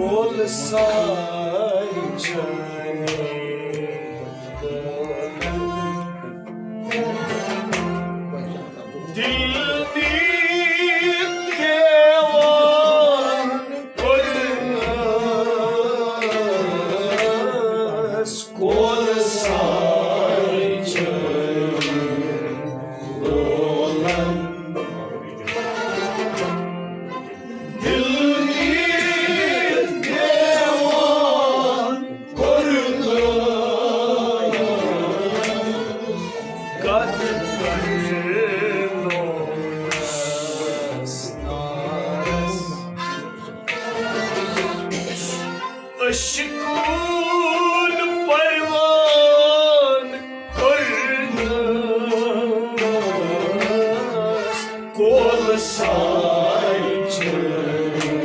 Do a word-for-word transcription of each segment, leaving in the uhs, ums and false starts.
بول ساے چٲنی۔ دِل نیٖرِتھ دیوان کوٚرنَس کول ساے چٲنی لولَن۔ دِل نیٖرِتھ دیوان کوٚرنَس کَتھ کرنومَس نارَس۔ عشقُن پروان کوٚرنَس کول ساے چٲنی۔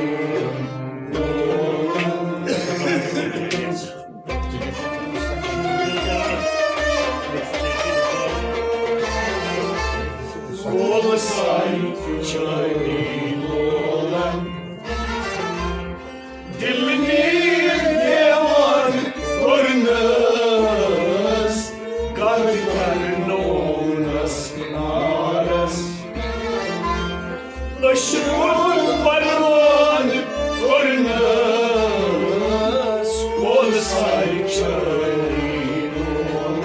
کول ساے چٲنی لولَن۔ دِل نیٖرِتھ دیوان کوٚرنَس کَتھ کرنومَس نارَس۔ عشقُن پروان کوٚرنَس کول ساے چٲنی لولَن۔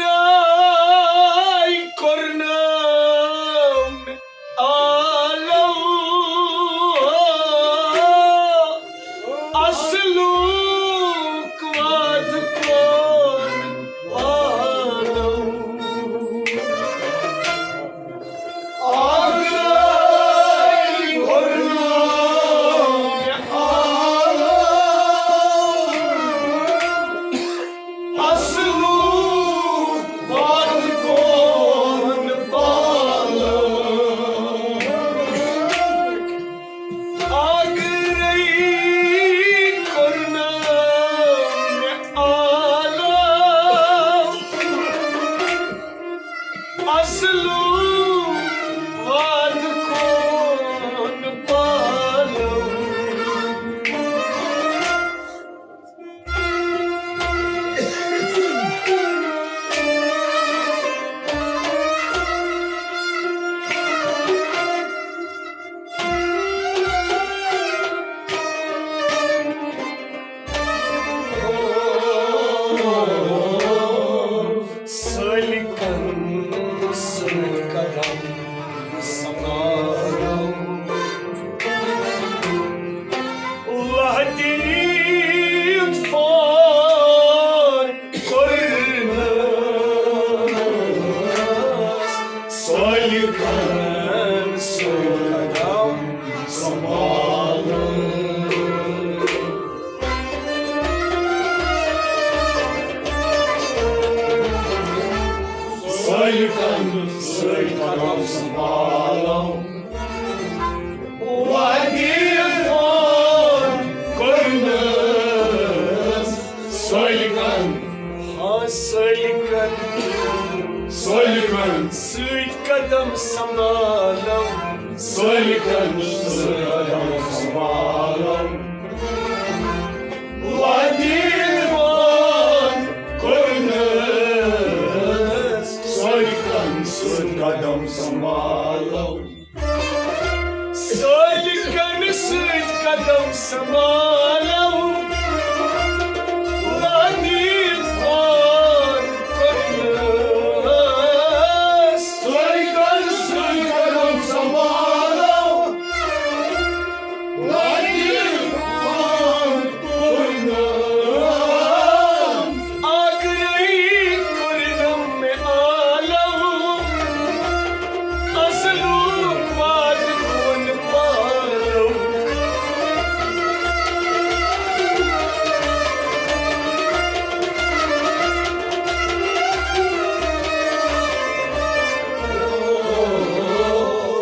آگراے کوٚرنَم آلو، اصلُک وعدٕ کوٚر پالو۔ آگراے کوٚرنَم آلو، اصلُک وعدٕ کوٚر پالو۔ آگراے کوٚرنَم آلو، اصلُک وعدٕ کوٚر پالو۔ سٲلِکَن سۭتۍ قدم سنبھالو۔ لہدیٖد فون کوٚرنَس سٲلِکَن سۭتۍ قدم سنبھالو۔ سٲلِکَن سۭتۍ قدم سنبھالو۔ وادی فون کوٚرنَس سٲلِکَن، ہاں، سٲلِکَن، سٲلِکَن سۭتۍ قدم سنبھالو۔ سٲلِکَن سۭتۍ قدم سنبھالو۔ قدم سنبھالو، وادی فان کرنس۔ سوی کن سوی قدم سنبھالو، وادی فان کرنس۔ آگرہی کرنم میں آلو، اصلوک واد کن پالو۔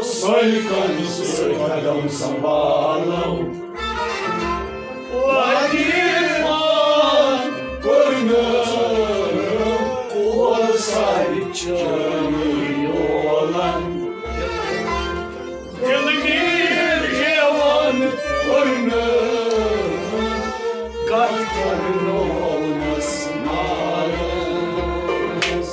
سوی کن سوی قدم سنبھالو، وادی فان کرنس۔ کول ساری چٲنی اولن، دل گیر گیوان کرنس۔ کتھ کرنونس مارس۔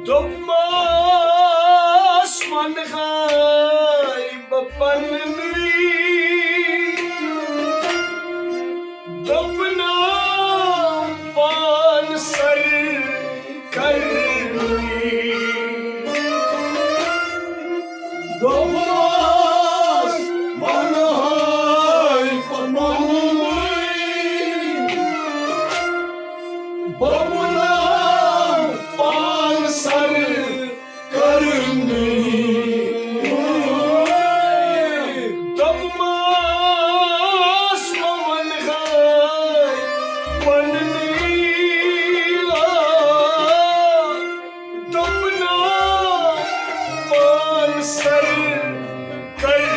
دوٚپمَس وَنہٕ ہاے بہٕ پننُے، دوٚپنَم پان سر کرنُے۔ دوٚپمَس وَنہٕ ہاے بہٕ پننُے، بہٕ وَنہٕ پان سر کرنُے۔ دوٚپمَس وَنہٕ ہاے پننُے، آ، دوٚپنَم پان سر کرنُے۔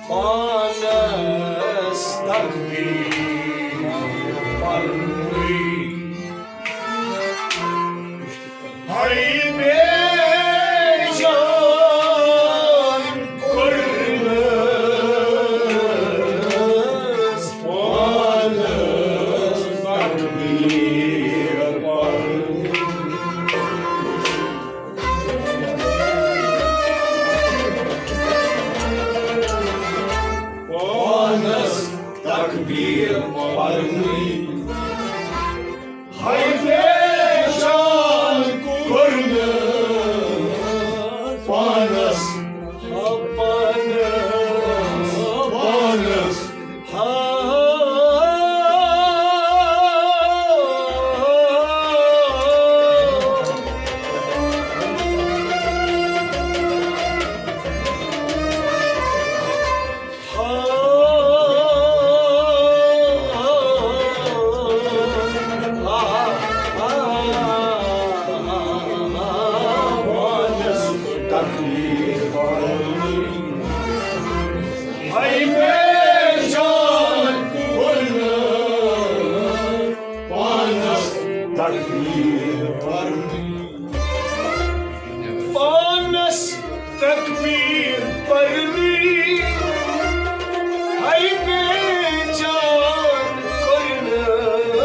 پانس تقدیر پننُے۔ ہاے بے جان کرنس پانس تقدیر پننُے۔ پانس تقدیر پننُے۔ ہاے بے جان کرنس پانس، پانس، پانس۔ ہاے بے جان کرنس پانس تقدیر پننُے۔ پانس تقدیر پننُے۔ ہاے بے جان کرنس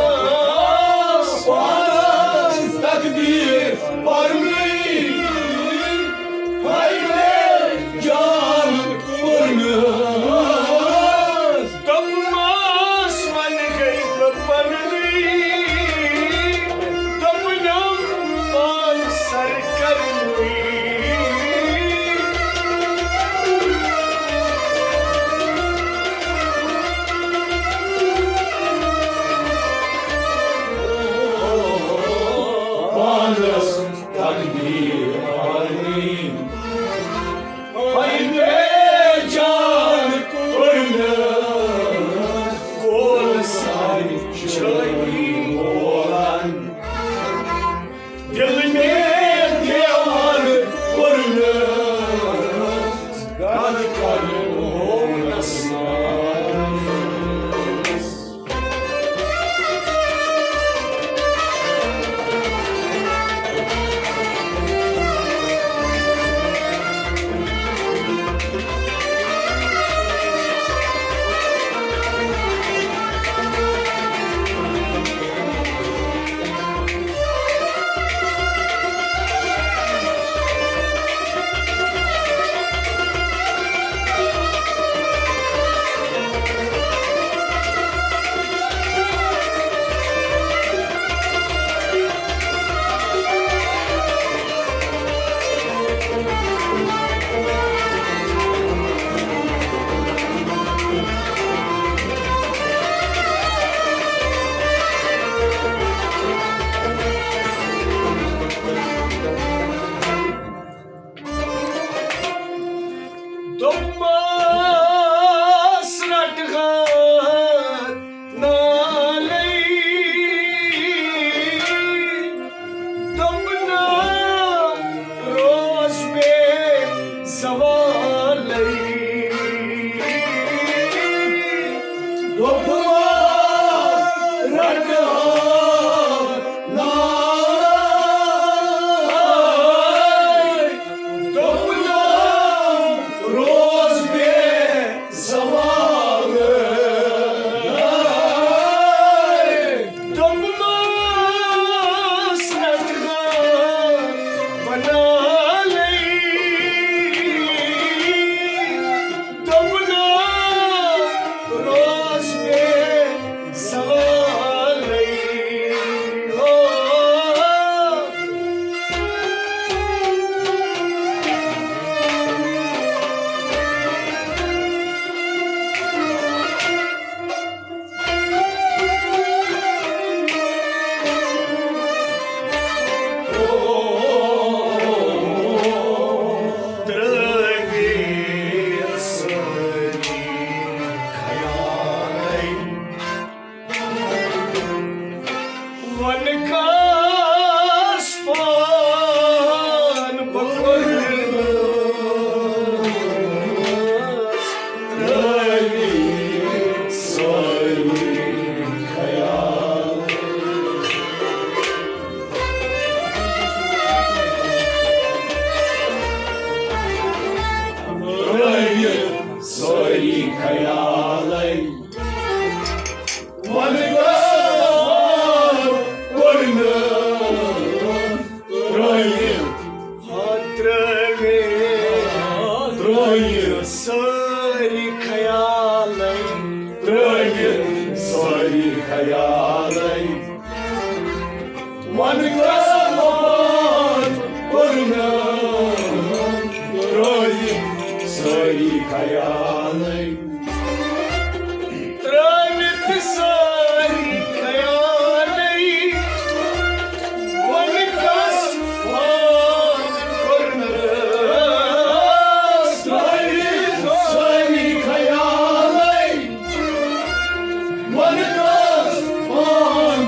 پانس تقدیر پننُے۔ ہاے بے جان دل مے دیوانہٕ کوٚرنَس، گل کرنوونس ناس۔ دوٚپمَس رَٹہٕ ہا نالَے، دوٚپنَم روز بے زوالَے۔ دوٚپمَس رَٹہٕ ہا نالَے، دوٚپنَم روز بے زوالَے۔ دوٚپمَس رَٹہٕ ہا بہٕ نالَے، دوٚپنَم روز بے زوالَے۔ او۔ ترٲوِتھ سٲری خیالَے۔ وَنہٕ کَس فون بہٕ کوٚرنَس، ترٲوِتھ سٲری خیال۔ ترٲوِتھ سٲری خیالَے۔ وَنہٕ کَس فون کوٚرنَس، ترٲوِتھ، ہا ترٲوِتھ، ترٲوِتھ سٲری خیالَے۔ ترٲوِتھ سٲری خیالَے۔ وَنہٕ کَس فون کوٚرنَس، ترٲوِتھ سٲری خیالَے۔ ترٲوِتھ سٲری خیالَے۔ وَنہٕ کَس فون کوٚرنَس، ترٲوِتھ سٲری خیالَے۔ وَنہٕ کَس فون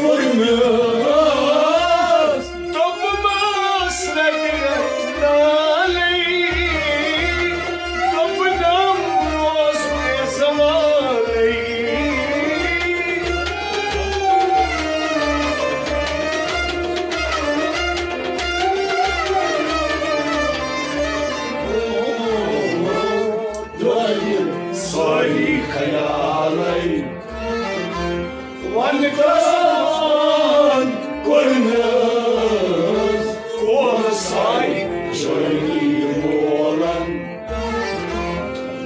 کوٚرنَس۔ دوٚپمَس رَٹہٕ ہا نالَے، دوٚپنَم روز بے زوالَے۔ ترٲوِتھ سٲری خیالَے۔ وَنہٕ کَس فون کوٚرنَس، کولہٕ سایہِ جٲنی مولَن۔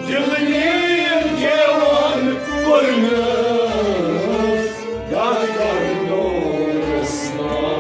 دِل نیٖم دیوانہٕ کوٚرنَس، گَل کرنوونَس ناس۔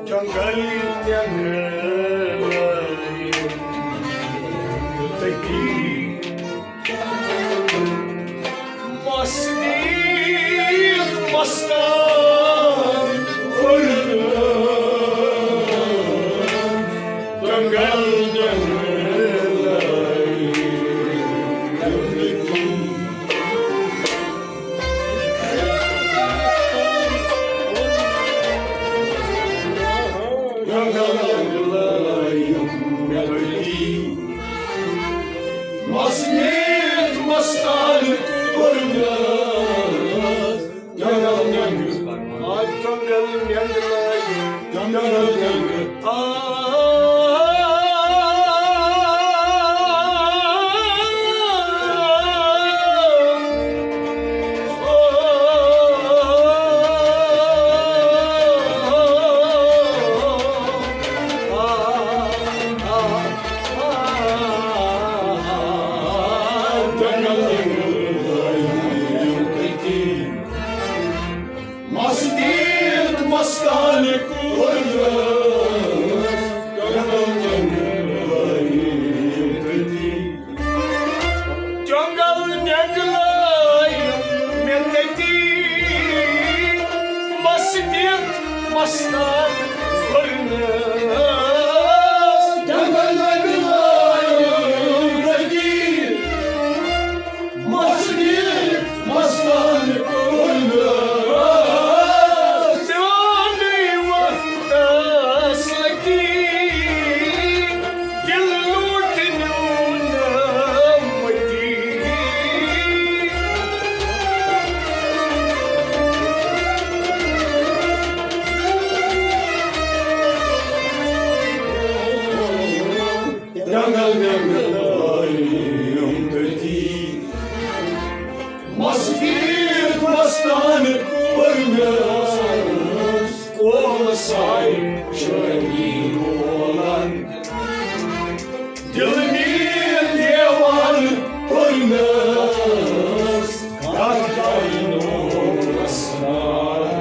جنگل جنگل تکی مستیق مستان جنگل جنگل مستیق مستان جنگل جنگل جنگل جنگل مستیق مستانک جنگل نگلٲیِم مےٚ تٔتی، مستیق مستان کوٚرنَس۔ جنگل نگلٲیِم تٔتی، مستیق مستان کوٚرنَس۔ میونُے وقتَس لٔگی دل لوٹ نیون متی۔ جنگل جنگل آیم تتی، مسجد مستان پرنس، قوم سائے شہری بولان۔ دل نیل دیوان پرنس، کتھ کرنو اسرار۔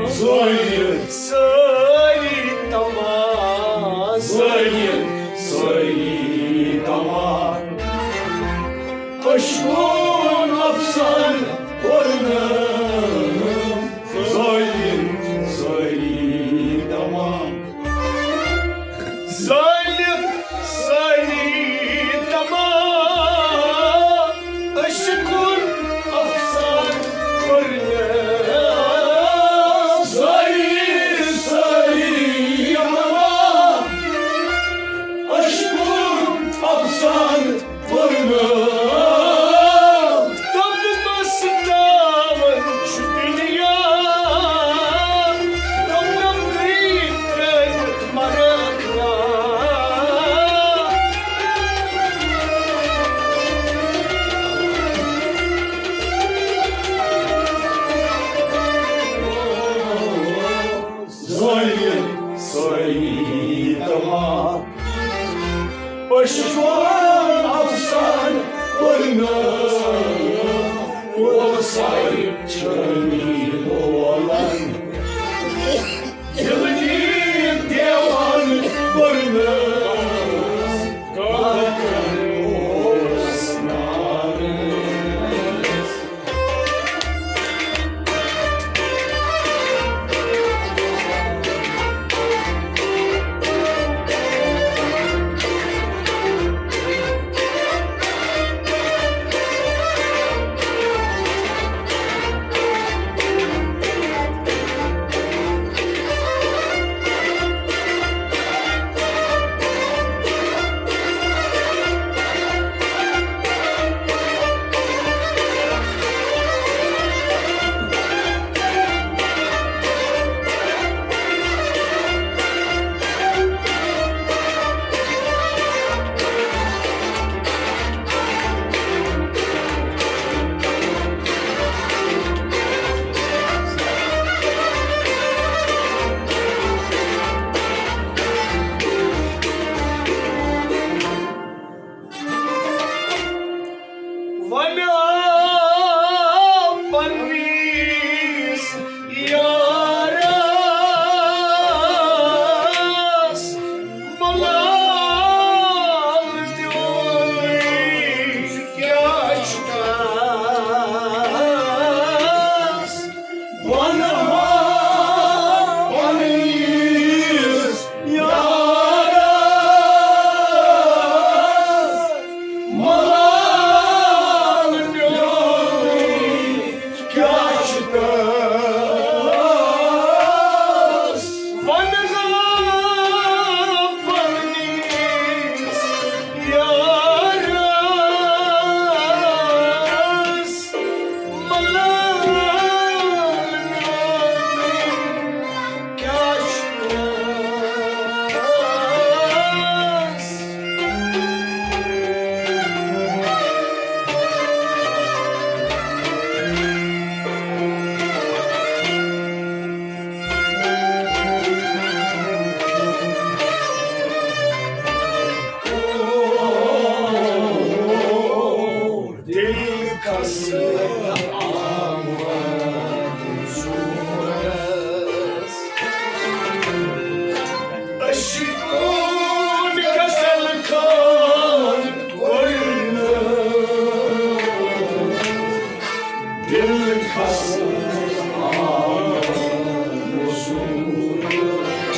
زٲیِتھ سٲری تمام، زٲیِتھ سٲری تمام۔ عشقُن افسانہٕ پوٚرنہٕ، زٲیِتھ سٲری تمام۔ زٲیِتھ سٲری تمام، عشقُن افسانہٕ پوٚرنہٕ۔ زٲیِتھ سٲری تمام، عشقُن افسانہٕ پوٚرنہٕ۔ دوٚپمَس تاوَن چھُ دُنیا، دوٚپنَم گٔے ترٛٲوِتھ مرٕکھ نا۔ زٲیِتھ سٲری تمام، عشقُن افسانہٕ پوٚرنہٕ۔ اوس سارِ چٲنی لولن، دِلہٕ دیٖد دیوانہٕ پوٚرنہٕ۔ کتھ اوس نارس۔ ونہٕ ہا پننِس یارس، ملال دیُن کیٛاہ چھُ تس؟ ونہٕ ہا پننِس یارس، ملال میون کیٛاہ چھُ تس؟ ونہٕ ہا پننِس یارس، ملال میون کیٛاہ چھُ تس؟ دِل کھسہٕ آمد زورس۔ عشقُن غزل خان کوٚرنہٕ۔ دِل کھسہٕ آمد زورس۔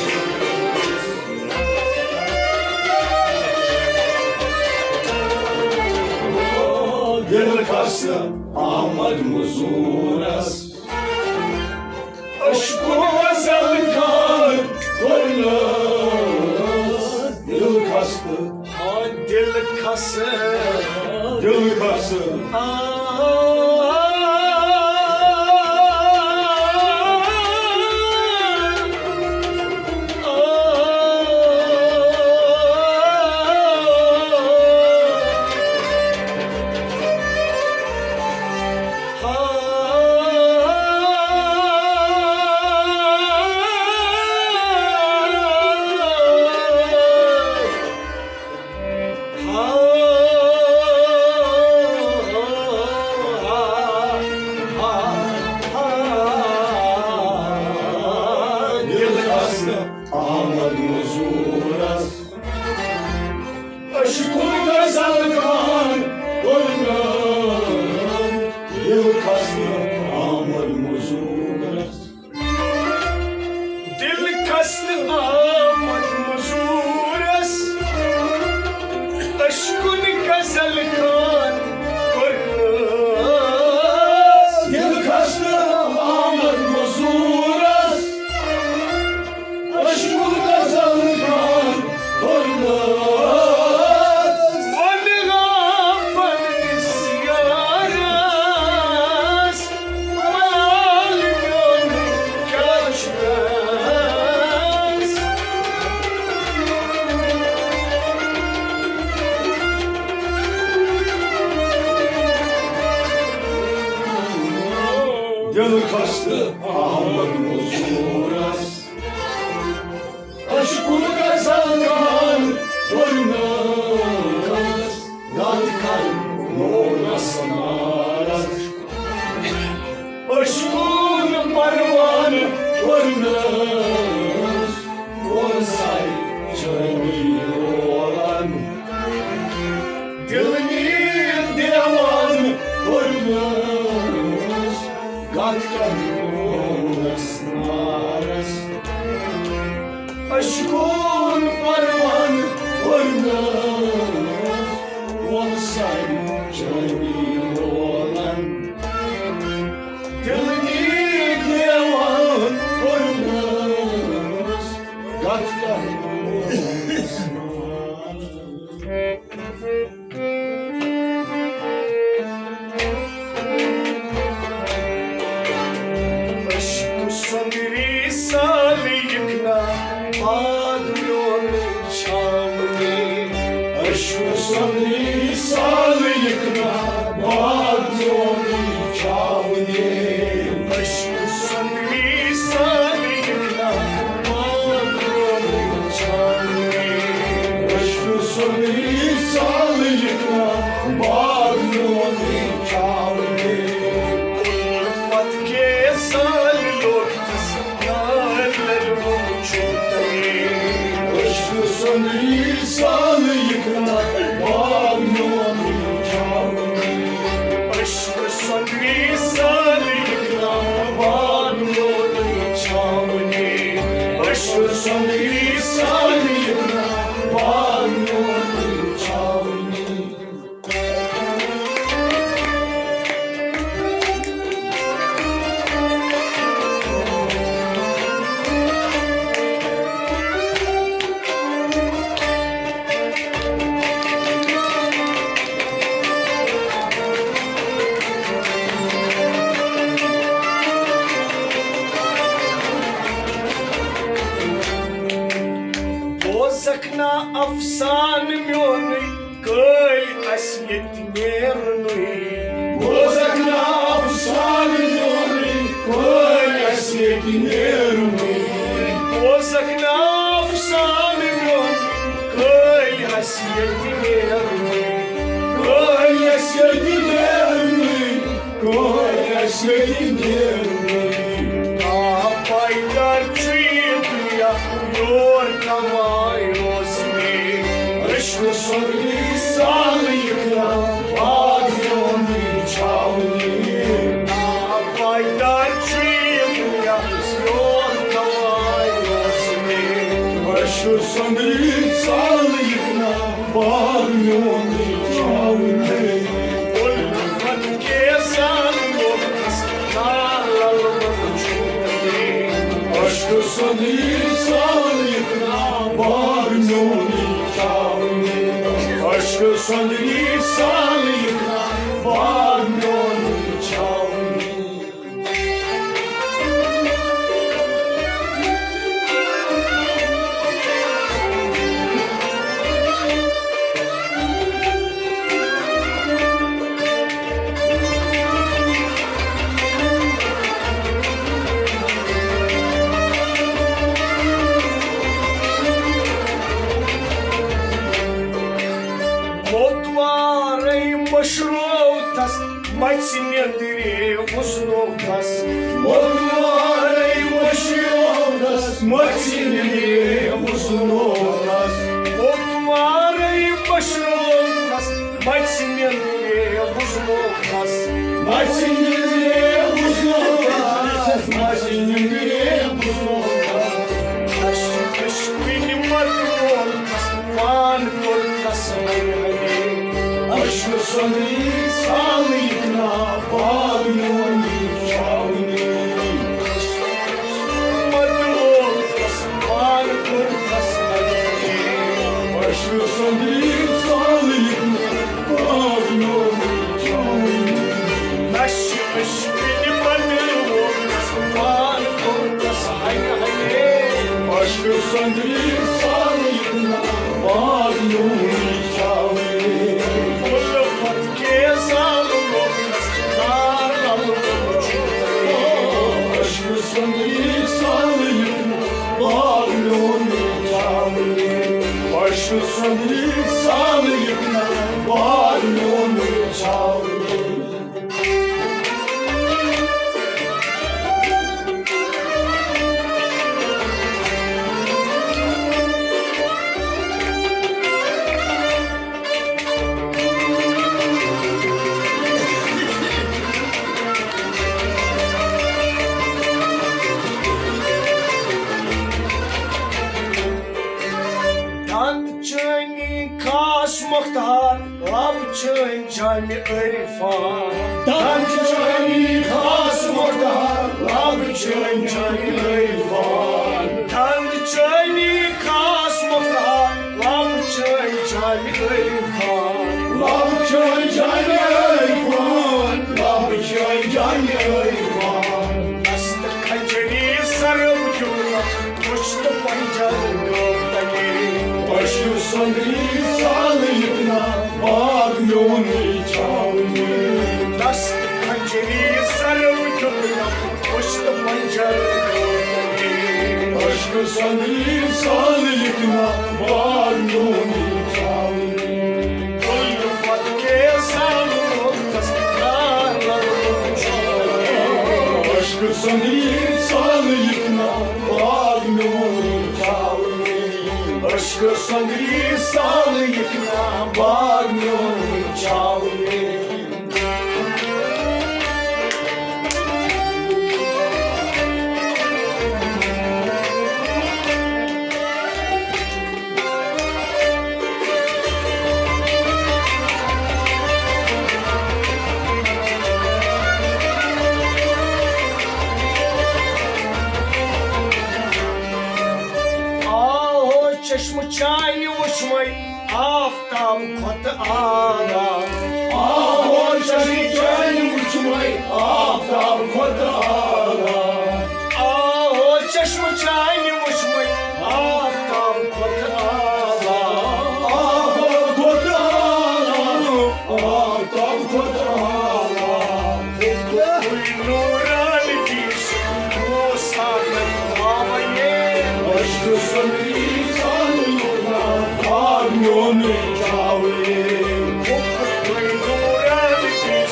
دِل کھسہٕ آمد مزورس۔ عشقُن غزل خان کوٚرنہٕ۔ دِل کھسہٕ۔ آ، دِل کھسہٕ۔ دِل کھسہٕ۔ آ، دل خستہٕ آمد مزورس، اشکن غزل خان کرنس۔ دل خستہٕ آمد مزورس، اشکن غزل خان کرنس۔ ونہٕ ہا پننِس یارس، ملال میون کیٛاہ چھُ تس؟ دل خستہٕ آمد مزورس، اشکن غزل خان کرنس۔ گت کر مونس نارس، اشکن پروان کرنس۔ کون ساے چٲنی رولن، دل نیٖر دیوان کرنس۔ گت کر مونس نارس، اشکن پروان کرنس۔ وول ساے چٲنی رولن، دل نیٖر دیوان کرنس۔ گت کر مونس نارس۔ عشق سندری سال یکنا باغ میون چھاونے۔ عشق سندری سال یکنا باغ میون چھاونے۔ عشق سندری سال یکنا باغ میون چھاونے۔ عشق سندری سال یکنا باغ میون چھاونے۔ الفت کے سال لوٹس نار للو چھوٹے۔ عشق سندری سال یکنا باغ میون چھاونے۔ عشق سندری سال یکنا باغ میون چھاونے۔ عشق سندری سال یکنا باغ میون چھاونے۔ بوزکھ نا افسانہٕ میونُے، کٲلۍ اَسہِ ییٚتہِ نیرنُے۔ بوزکھ نا افسانہٕ میونُے، کٲلۍ اَسہِ ییٚتہِ نیرنُے۔ بوزکھ نا افسانہٕ میون، کٲلۍ اَسہِ ییٚتہِ نیرنُے۔ کٲلۍ اَسہِ ییٚتہِ نیرنُے، کٲلۍ اَسہِ ییٚتہِ نیرنُے۔ آ، پایدار چھُ یہِ دُنیا، یور کماے اوس مےٚ۔ عشق سۄنٛدری سال یکنا باغ میونُے چھاونی۔ آ، پایدار چھُ یہِ دُنیا، یور کماے اوس مےٚ۔ عشق سۄنٛدری سال یکنا باغ میونُے چھاونی۔ الفت کے سال لوٹس نار للو چھوٹے۔ عشق سۄنٛدری سال یکنا باغ میونُے چھاونی۔ عشق سۄنٛدری سال یکنا باغ میونُے چھاونی۔ موتوارے مٔشرو تس، مژِ نیٚندرِ وُزنو تس۔ موتوارے مٔشرو تس، مژِ نیٚندرِ وُزنو تس۔ موتوارے مٔشرو تس، مژِ نیٚندرِ وُزنو تس۔ مژِ نیٚندرِ وُزنو تس۔ عشقٕچ کُنہِ پتہٕ وول تس، پان کوٚر تس ہنہِ ہنہِ۔ عشقہٕ سۄندرِ سالٕے نا، باغ میون وٕچھاونہِ۔ پتہٕ وول تس، پان کوٚر تس ہنہِ ہنہِ۔ عشقہٕ سۄندرِ سالٕے نا، باغ میون وٕچھاونہِ۔ نشہِ عشقٕچ پتہٕ وول تس، پان کوٚر تس ہنہِ ہنہِ۔ عشقہٕ سۄندرِ سالٕے نا، باغ میون وٕچھاونہِ۔ الفت کے سال لوگ تس، نار لل وٕچھُن۔ عشقہٕ سۄندرِ سالٕے نا، باغ میون وٕچھاونہِ۔ عشقہٕ سۄندرِ سالٕے نا، باغ میون وٕچھاونہِ۔ دند چٲنی خاص مختار، لب چٲنۍ جامِ عرفان۔ دند چٲنی خاص مختار، لب چٲنۍ جامِ عرفان۔ دند چٲنی خاص مختار، لب چٲنۍ جامِ عرفان۔ لب چٲنۍ جامِ عرفان، لب چٲنۍ جامِ عرفان۔ دست خنجری سرو جوڑا، پشت پنجر گردنی۔ عشقہٕ سۄندرِ سالٕے نا، باغ میون وٕچھاونہِ۔ دست خنجری سرو جوڑا، پشت پنجر گردنی۔ عشقہٕ سۄندرِ سالٕے نا، باغ میون وٕچھاونہِ۔ الفت کے سال وقتس نار لگوچھو۔ عشقہٕ سۄندرِ سالٕے نا، باغ میون وٕچھاونہِ۔ عشقہٕ سۄندرِ سالٕے نا، باغ میون وٕچھاونہِ۔ آہو چشمہٕ چانہِ وٕچھمَے آفتاب کھۄتہٕ اعلیٰ۔ آہو چشمہٕ چانہِ وٕچھمَے آفتاب کھۄتہٕ اعلیٰ۔ آہو چشمہٕ چانہِ وٕچھمَے آفتاب کھۄتہٕ اعلیٰ۔ آفتاب کھۄتہٕ اعلیٰ، آفتاب کھۄتہٕ اعلیٰ۔ نورانگی موسیٰ تتہِ پاونے۔ عشقہٕ سۄندرِ سالٕے نا، باغ میون وٕچھاونہِ۔ نورانگی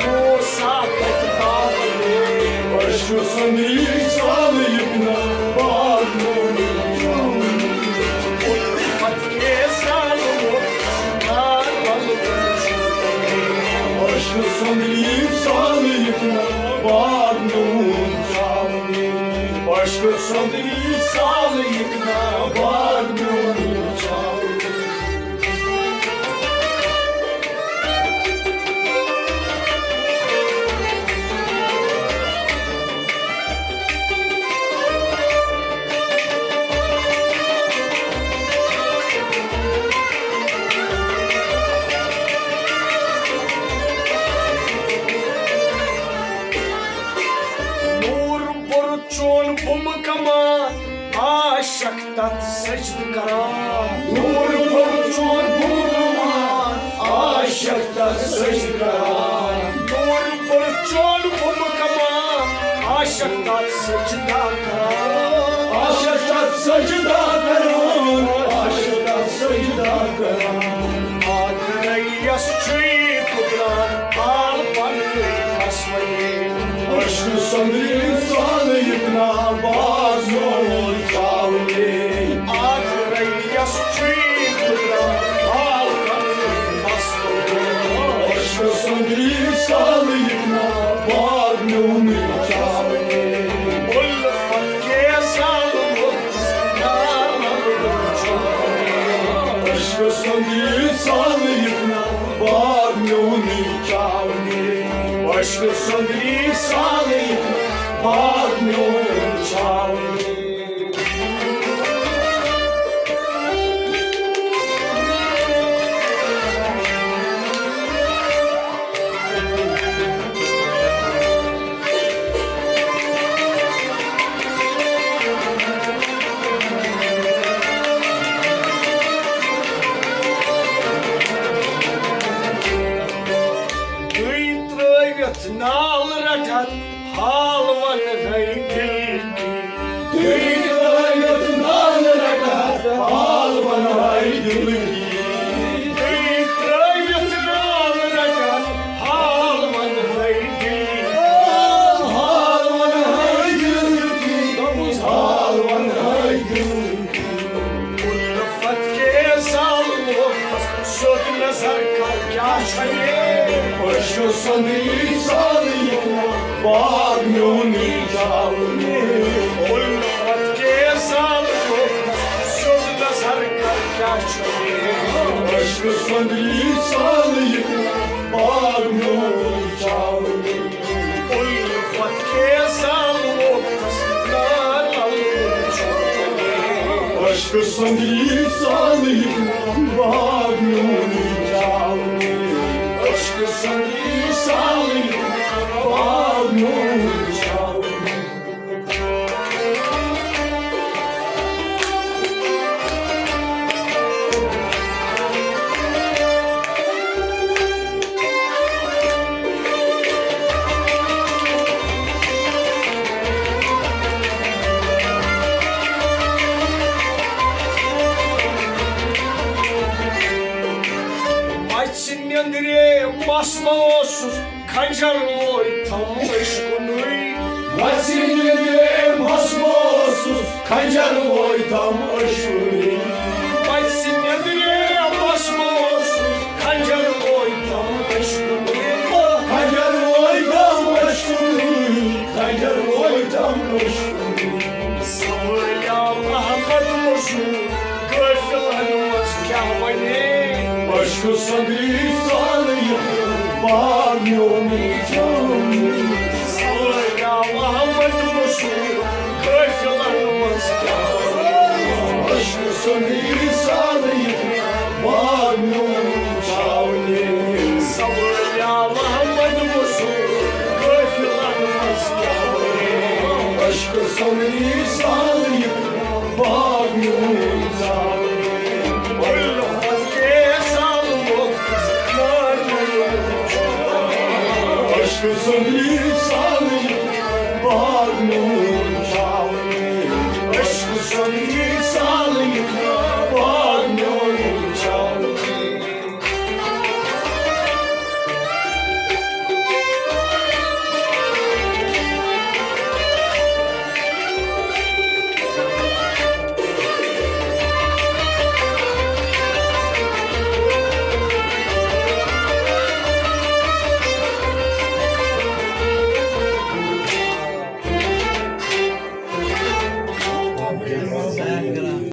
موسیٰ تتہِ پاونے۔ عشقہٕ سۄندرِ سالٕے نا، باغ میون وٕچھاونہِ۔ الفت کے سال وقتس نار لگوچھو۔ عشقہٕ سۄندرِ سالٕے نا، باغ میون وٕچھاونہِ۔ عشقہٕ سۄندرِ سالٕے نا، باغ میون وٕچھاونہِ۔ نور بوٚر چون بُمہٕ کمان، عاشق تتھ سجدٕ کران۔ نور بوٚر چون بُمہٕ کمان، عاشق تتھ سجدٕ کران۔ نور بوٚر چون بُمہٕ کمان، عاشق تتھ سجدٕ کران۔ عاشق تتھ سجدٕ کران، عاشق تتھ سجدٕ کران۔ آگرے یس چھُے قدرت، آل پنٕے کسوَے۔ عشقہٕ سۄندرِ سالٕے نا، باغ میون وٕچھاونہِ۔ آگرے یس چھُے قدرت، آل پنٕے کسوَے۔ عشقہٕ سۄندرِ سالٕے نا، باغ میون وٕچھاونہِ۔ سۄندری سالٕے باغ میون چھاونہِ۔ تُہۍ ترٲوِتھ نال رٹان حال ونہٕ ہے دل کی۔ تُہۍ ترٲوِتھ نال رٹان حال ونہٕ ہے دل کی۔ تُہۍ ترٲوِتھ نال رٹان حال ونہٕ ہے دل کی۔ حال ونہٕ ہے دل کی۔ حال ونہٕ ہے دل کی۔ الفت کے سال وقت سیوٚد نظر کر کیا چھے۔ عشق سندری سال یہِ باغ میونی جاونی۔ الفت کے سال وقت سیوٚد نظر کر کیا چھے۔ عشق سندری سال یہِ باغ میونی جاونی۔ الفت کے سال وقت نار الفت۔ عشق سندری سال یہِ باغ میونی جاونی۔ عشق سندری سال یہِ باغ میونی جاونی۔ مَژِ نیٚنٛدرِ مَس ما اوسُس، کھنجر وویتم عشقُنُے۔ مَژِ نیٚنٛدرِ مَس ما اوسُس، کھنجر وویتم عشقُنُے۔ مَژِ نیٚنٛدرِ مَس ما اوسُس، کھنجر وویتم عشقُنُے۔ کھنجر وویتم عشقُنُے، کھنجر وویتم عشقُنُے۔ سوٲلۍ آو احمد مزور قٲفلن منٛز کیٛاہ ونے؟ عشق سندری سال یہِ باغ میونی جاونی۔ سوٲلۍ آو احمد مزور قٲفلن منٛز کیٛاہ ونے؟ عشق سندری سال یہِ باغ میونی جاونی۔ سوٲلۍ آو احمد مزور قٲفلن منٛز کیٛاہ ونے؟ عشق سندری سال یہِ باغ میون جاونی۔ الفت کے سال وقت نار میون جاونی۔ عشق سندری سال یہِ باغ میون جاونی۔ عشق سندری سال یہِ باغ میون جاونی۔